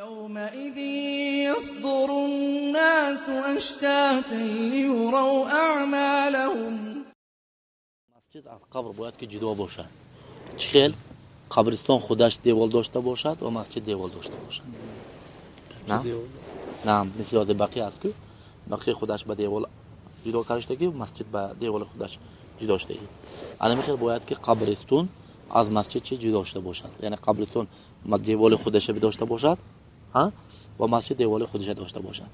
يومئذ يصدر الناس أشتاتا ليروا أعمالهم. Масҷид аз қабр бояд ки ҷудо бошад. Чӣ хел? Қабристон худаш девол дошта бошад ва масҷид девол дошта бошад. На? На, мисли оди бақӣ аст ку. Бақӣ худаш ба девол ҷудо кардаштагӣ, масҷид ба деволи худаш ҷудо шудагӣ. Ана михел бояд ки қабристон аз масҷид чӣ ҷудо шуда бошад. Яъне қабристон деволи худаша дошта бошад, ҳа? Ва масҷид деволи худаша дошта бошад.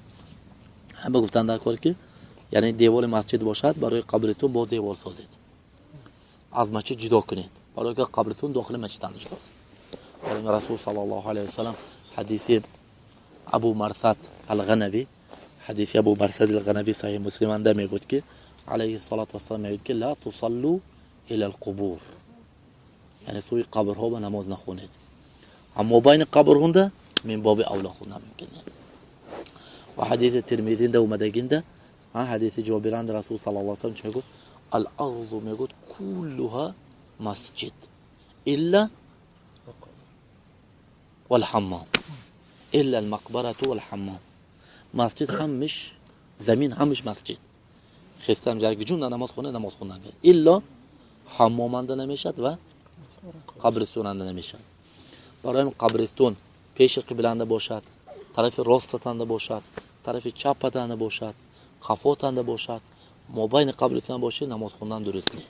Ҳама гуфтанд дар кор ки яъне деволи масҷид бошад, барои қабристон бо девол созед. Аз масҷид ҷудо кунед. Барои ки қабристон дохили масҷид андошта аст. Расул саллаллоҳу алайҳи васаллам ҳадиси Абу Марсад ал-Ғанави, ҳадиси Абу Марсад ал-Ғанави Саҳиҳ Муслим анда мегӯяд ки алайҳи салоту вассалам мегӯяд ки ла тусаллу ила ал-қубур, яъне сӯи қабрҳо ба намоз нахонед. Аммо байни қабрҳунда мин боби авло хондан мумкин. Ва ҳадиси Тирмизинда омадагинда, ҳадиси Ҷобиранда Расул саллаллоҳу алайҳи васаллам чӣ мегӯяд? Ал-арзу мегӯяд куллуҳа масҷид илла вал-ҳаммом, илла ал-мақбарату вал-ҳаммом. Масҷид ҳамиш замин, ҳамиш масҷид. Хестам ҷаргиҷунда намоз хонда, намоз хондан илло ҳаммоманда намешад ва қабристонанда намешад. Барои қабристон пеши қибланда бошад, тарафи ростатанда бошад, тарафи чапатанда бошад, қафотанда бошад, мобайни қабристон бошад, намоз хондан дуруст не.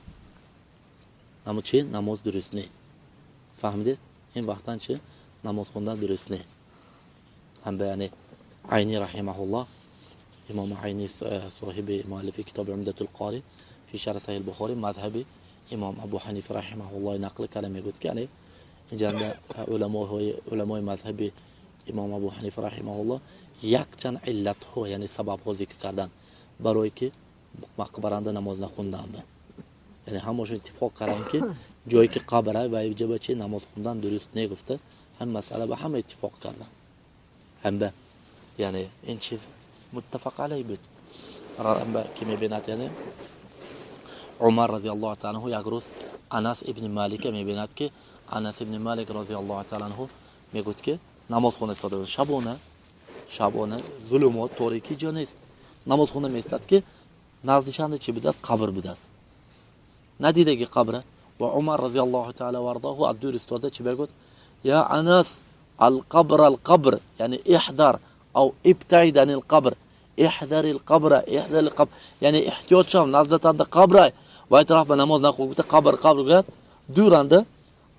Намоз чи? Намоз дуруст не. Фаҳмидед? Ин вақтан чи? Намоз хондан дуруст не. Ҳам яъне Айни раҳимаҳуллоҳ, имом Айни соҳиби муаллифи китоби Умдатул Қори фи шарҳ Саҳиҳ Бухори, мазҳаби имом Абу Ҳанифа раҳимаҳуллоҳ нақл карда мегӯяд ки яъне инҷанда уламои мазҳаби имом Абу Ҳанифа раҳимаҳуллоҳ якчанд иллатҳо, яъне сабабҳо зикр карданд барои ки мақбаранда намоз нахондан. Яъне ҳамашон иттифоқ карданд ки ҷое ки қабр ва ҷаба чи намоз хондан дуруст не гуфта, ҳам масъала ба ҳама иттифоқ карданд. Ҳамба яъне ин чиз муттафақ алайҳ буд. Ки мебинад, яъне Умар разияллоҳу таала анҳу як рӯз Анас ибни Малика мебинад ки Анас ибни Малик разияллоҳу таала анҳу мегӯяд ки намоз хонда истода буд. Шабона, шабона зулумот, торикӣ ҷо нест. Намоз хонда меистад ки наздишанда чӣ будааст? Қабр будааст. Надидаги қабра. Ва Умар разияллоҳу таала вардоҳу аз дур истода чӣ мегӯяд? Я Анас, алқабр алқабр, яъне иҳдар ав ибтаид анил қабр, иҳдар алқабра, иҳдар алқабр, яъне эҳтиёт шав, наздатанда қабра. Вай тараф ба намоз нахӯ гуфта қабр қабр гӯяд. Дуранда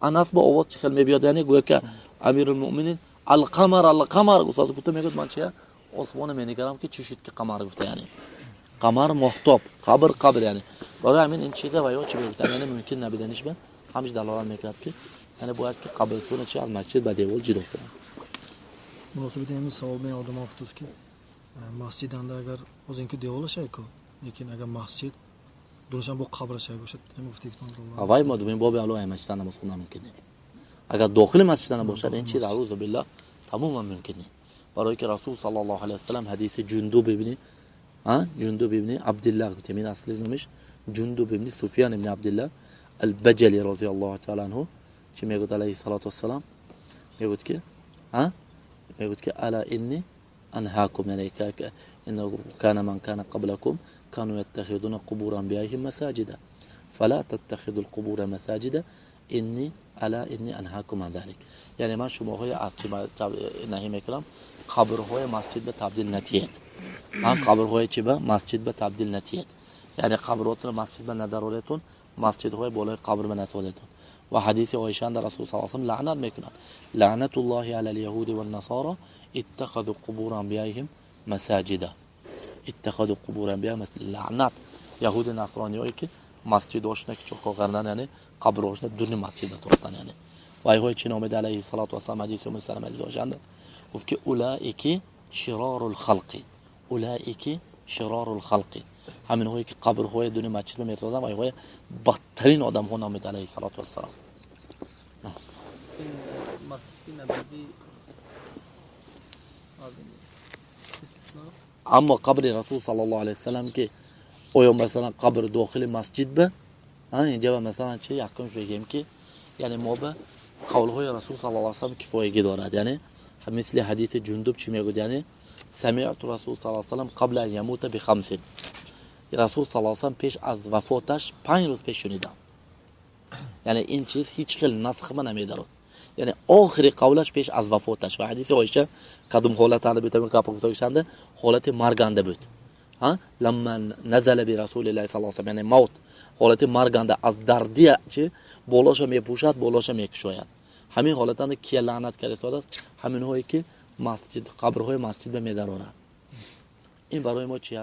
Анас бо овоз чӣ хел мебиёд, яъне гӯяд ки Амирулмуъминин алқамар алқамар гуфта, гуфта мегӯяд ман чия осмона менигарам ки чӣ шуд ки қамар гуфта, яъне қамар моҳтоб, қабр қабр, яъне барои ҳамин ин чиза ва ё чӣ мегуфтанд, яъне мумкин набиданиш ба ҳамиш далолат мекунад ки яъне бояд ки қабристона чи аз масҷид ба девол ҷудо кунанд. Муносибати ҳамин савол мен одамон гуфтуст ки масҷиданда агар боз ин ки деволашай ку, лекин агар масҷид дурушам бо қабрашай бошад, ҳамин гуфтагитон. Вай мо дуюм боби аллоҳ масҷида намоз хондан мумкин не. Агар дохили масҷида набошад, ин чиз аузу биллаҳ тамоман мумкин не. Барои ки Расул саллаллоҳу алайҳи васаллам ҳадиси Ҷундуб ибни Ҷундуб ибни Абдиллаҳ гуфтем, ин асли номиш Ҷундуб ибни Суфиян ибни Абдиллаҳ ал-Баҷали розияллоҳу таала анҳу чӣ мегӯяд алайҳи салоту вассалам? Мегӯяд ки мегӯяд ки ала инни анҳакум, яъне иннаҳу кана ман кана қаблакум кану яттахидуна қубура анбияиҳим масаҷида фала таттахиду лқубура масаҷида инни ала инни анҳакум ан залик. Яъне ман шумоҳои аз чӣ наҳӣ мекунам? Қабрҳои масҷид ба табдил натиҳед. Қабрҳои чӣ ба масҷид ба табдил натиҳед. Яъне қабротро масҷид ба надароретон, масҷидҳои болои қабр ба насолетон. Ва ҳадиси Оишанда Расул саллаллоҳу алайҳи васаллам лаънат мекунад. Лаънатуллоҳи алал яҳуди ван-насора иттахаду қубура анбияиҳим масаҷида. Иттахаду қубура анбияиҳим масаҷида. Лаънат яҳуди насрониёе ки масҷидошона ки чоко кардан, яъне қабрҳошона дуни масҷида сохтан, яъне вайҳои чӣ номида алайҳи салоту вассалам ҳадиси Умми Салама ҳадиси Оишанда гуфт ки улаики широрул халқи, улаики широрул халқи, ҳаминҳое ки қабрҳои дуни масҷид месозанд, вайҳои бадтарин одамҳо номида алайҳи салоту вассалам. Аммо қабри Расул саллаллоҳу алайҳи васаллам ки оё масалан қабр дохили масҷид ба инҷа масалан чи якумш бегем ки яъне мо ба қавлҳои Расул саллаллоҳу алайҳи васаллам кифоягӣ дорад, яъне Мисли ҳадиси Ҷундуб чӣ мегӯяд? Яъне самиъту Расул саллаллоҳу алайҳи васаллам қабла ан ямута бихамсин, Расул саллаллоҳу алайҳи васаллам пеш аз вафоташ 5 рӯз пеш шунидам. Яъне ин чиз ҳеҷ хел насхма намедарод, яъне охири қавлаш пеш аз вафоташ. Ва ҳадиси Оиша кадом ҳолатанда битамин гапа гуфтагишанда? Ҳолати марганда буд. Ламма назала би Расулиллаҳи саллаллоҳу алайҳи васаллам, яъне мавт, ҳолати марганда аз дардия чи болоша мепӯшад, болоша мекушояд. Ҳамин ҳолатанда кия лаънат карда истодааст? Ҳаминҳое ки масҷид, қабрҳои масҷид ба медарорад. Ин барои мо чи аст?